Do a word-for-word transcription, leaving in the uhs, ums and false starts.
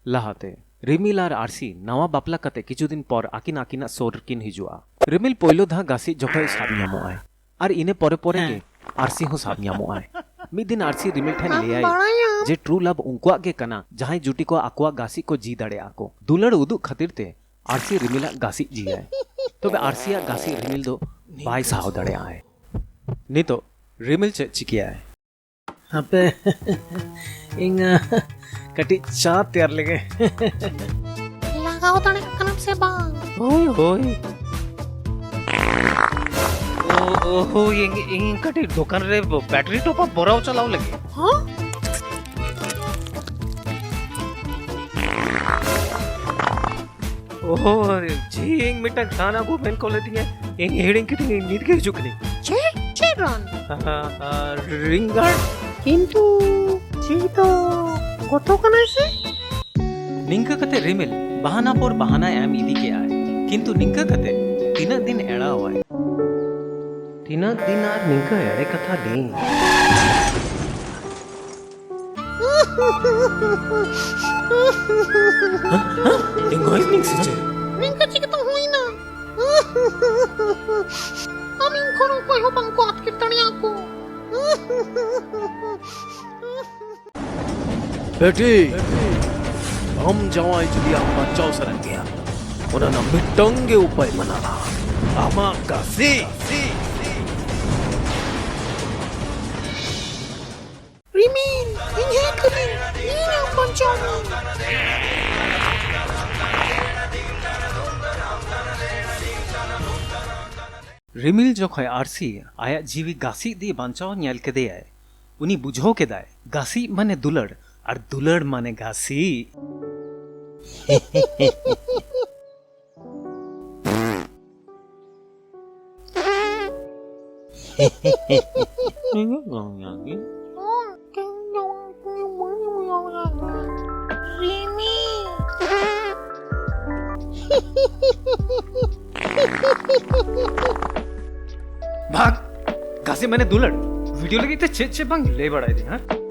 ᱞᱟᱦᱟᱛᱮ, ᱨᱤᱢᱤᱞ ᱟᱨ ᱟᱨᱥᱤ ᱱᱟᱣᱟ ᱵᱟᱯᱞᱟ ᱠᱟᱛᱮ ᱠᱤᱪᱷᱩ ᱫᱤᱱ ᱯᱚᱨ ᱟᱹᱠᱤᱱ ᱟᱹᱠᱤᱱᱟᱜ ᱥᱳᱨ ᱨᱮᱠᱤᱱ ᱦᱤᱡᱩᱜᱼᱟ᱾ ᱨᱤᱢᱤᱞ ᱯᱳᱭᱞᱳ ᱫᱷᱟᱣ ᱜᱟᱥᱤᱡ ᱡᱚᱠᱷᱚᱡ ᱥᱟᱵ ᱧᱟᱢᱚᱜᱼᱟᱭ, ᱟᱨ ᱤᱱᱟᱹ ᱯᱚᱨᱮ ᱯᱚᱨᱮ ᱜᱮ ᱟᱨᱥᱤ ᱦᱚᱸ ᱥᱟᱵ ᱧᱟᱢᱚᱜᱼᱟᱭ᱾ ᱢᱤᱫ ᱫᱤᱱ ᱟᱨᱥᱤ ᱨᱤᱢᱤᱞ ᱴᱷᱮᱱ ᱞᱟᱹᱭᱟᱭ ᱡᱮ ᱴᱨᱩ ᱞᱟᱵᱷ ᱩᱱᱠᱩᱣᱟᱜ ᱜᱮ ᱠᱟᱱᱟ, ᱡᱟᱦᱟᱸᱭ ᱡᱩᱴᱤ ᱠᱚ ᱟᱠᱚᱣᱟᱜ ᱜᱟᱥᱤᱡ ᱠᱚ ᱡᱤ ᱫᱟᱲᱮᱭᱟᱜᱼᱟ ᱠᱚ᱾ ᱫᱩᱞᱟᱹᱲ ᱩᱫᱩᱜ ᱠᱷᱟᱹᱛᱤᱨ ᱛᱮ ᱟᱨᱥᱤ ᱨᱤᱢᱤᱞᱟᱜ ᱜᱟᱥᱤᱡ ᱡᱤᱭᱟᱭ᱾ ᱛᱚᱵᱮ ᱟᱨᱥᱤᱭᱟᱜ ᱜᱟᱥᱤᱡ ᱨᱤᱢᱤᱞ ᱫᱚ ᱵᱟᱭ ᱥᱟᱦᱟᱣ ᱫᱟᱲᱮᱭᱟᱜᱼᱟᱭ᱾ ᱱᱤᱛᱚᱜ ᱨᱤᱢᱤᱞ ᱪᱮᱫ ᱪᱤᱠᱟᱹᱭᱟᱭ? ᱦᱟᱯᱮ, ᱤᱧ, ᱟ, ᱠᱟᱹᱴᱤᱡ ᱪᱟ ᱛᱮᱭᱟᱨ ᱞᱮᱜᱮ᱾ ᱞᱟᱜᱟᱣ ᱫᱟᱲᱮᱭᱟᱜ ᱠᱟᱱᱟᱢ ᱥᱮ ᱵᱟᱝ? ᱦᱳᱭ, ᱦᱳᱭ᱾ ᱳ, ᱳ, ᱦᱳᱭ, ᱤᱧ, ᱤᱧ ᱠᱟᱹᱴᱤᱡ ᱫᱚᱠᱟᱱ ᱨᱮ battery top up ᱵᱷᱚᱨᱟᱣ ᱪᱟᱞᱟᱣ ᱞᱟᱹᱜᱤᱫ᱾ ᱦᱚᱸ? ᱳᱦᱳ, ᱡᱷᱤ, ᱤᱧ ᱢᱤᱫᱴᱟᱝ ᱨᱟᱱ ᱟᱹᱜᱩ ᱢᱮᱱ ᱠᱚ ᱞᱮᱫᱤᱧᱟ, ᱤᱧ ᱦᱤᱲᱤᱧ ᱠᱤᱫᱤᱧ, ᱤᱧ ᱱᱤᱛ ᱜᱮ ᱦᱤᱡᱩᱜ ᱠᱟᱹᱱᱟᱹᱧ᱾ ᱪᱮᱫ? ᱪᱮᱫ ᱨᱟᱱ? ᱟ, ᱟ, ᱨᱤᱝᱜᱟᱨᱰ᱾ ᱠᱤᱱᱛᱩ ᱡᱷᱤ ᱫᱚ ᱜᱚᱛᱚ ᱠᱟᱱᱟᱭ ᱥᱮ? ᱱᱤᱝᱠᱟᱹ ᱠᱟᱛᱮ ᱨᱤᱢᱤᱞ ᱵᱟᱦᱟᱱᱟ ᱯᱚᱨ ᱵᱟᱦᱟᱱᱟᱭ ᱮᱢ ᱤᱫᱤ ᱠᱮᱜᱼᱟᱭ, ᱠᱤᱱᱛᱩ ᱱᱤᱝᱠᱟᱹ ᱠᱟᱛᱮ ᱛᱤᱱᱟᱹᱜ ᱫᱤᱱ ᱮᱲᱟᱣᱟᱭ? ᱛᱤᱱᱟᱹᱜ ᱫᱤᱱ ᱟᱨ ᱱᱤᱝᱠᱟᱹ ᱮᱲᱮ ᱠᱟᱛᱷᱟ ᱞᱟᱹᱭ? ᱦᱮᱸ? ᱦᱮᱸ? ᱰᱮᱝᱜᱩ ᱦᱩᱭ ᱞᱮᱱ ᱥᱮ ᱪᱮᱫ? ᱱᱤᱝᱠᱟᱹ ᱪᱤᱠᱟᱹᱛᱮ ᱦᱩᱭᱱᱟ? ᱟᱢ ᱤᱧ ᱠᱷᱚᱱ ᱚᱠᱚᱭ ᱦᱚᱸ ᱵᱟᱝ ᱠᱚ ᱟᱹᱛᱠᱤᱨ ᱫᱟᱲᱮᱭᱟᱜᱼᱟ ᱠᱚ᱾ ᱵᱮᱴᱤ, ᱟᱢ ᱡᱟᱶᱟᱭ ᱡᱩᱫᱤ ᱟᱢ ᱵᱟᱧᱪᱟᱣ ᱥᱟᱱᱟᱭᱮᱫ ᱢᱮᱭᱟ, ᱚᱱᱟ ᱨᱮᱱᱟᱜ ᱢᱤᱫᱴᱟᱝ ᱜᱮ ᱩᱯᱟᱹᱭ ᱢᱮᱱᱟᱜᱼᱟ, ᱟᱢᱟᱜ ᱜᱟᱥᱤ᱾ ᱨᱤᱢᱤᱞ, ᱤᱧ ᱦᱮᱡ ᱠᱟᱹᱱᱟᱹᱧ, ᱤᱧ ᱟᱢ ᱵᱟᱧᱪᱟᱣ ᱢᱤᱭᱟᱹᱧ᱾ ᱨᱤᱢᱤᱞ ᱡᱚᱠᱷᱚᱱ ᱟᱨᱥᱤ ᱟᱭᱟᱜ ᱡᱤᱣᱤ ᱜᱟᱥᱤ ᱤᱫᱤ ᱵᱟᱧᱪᱟᱣ ᱧᱮᱞ ᱠᱮᱫᱮᱭᱟᱭ, ᱩᱱᱤ ᱵᱩᱡᱷᱟᱹᱣ ᱠᱮᱫᱟᱭ ᱜᱟᱥᱤ ᱢᱟᱱᱮ ᱫᱩᱞᱟᱹᱲ ᱟᱨ ᱫᱩᱞᱟᱹᱲ ᱢᱟᱱᱮ ᱜᱟᱥᱤ᱾ ᱵᱷᱟᱜ! ᱜᱟᱥᱤ ᱢᱟᱱᱮ ᱫᱩᱞᱟᱹᱲ᱾ ᱵᱷᱤᱰᱤᱭᱳ ᱞᱟᱹᱜᱤᱫ ᱛᱮ ᱪᱮᱫ ᱪᱮᱫ ᱵᱟᱝ ᱞᱟᱹᱭ ᱵᱟᱲᱟᱭ ᱫᱤᱧ, ᱦᱮᱸ?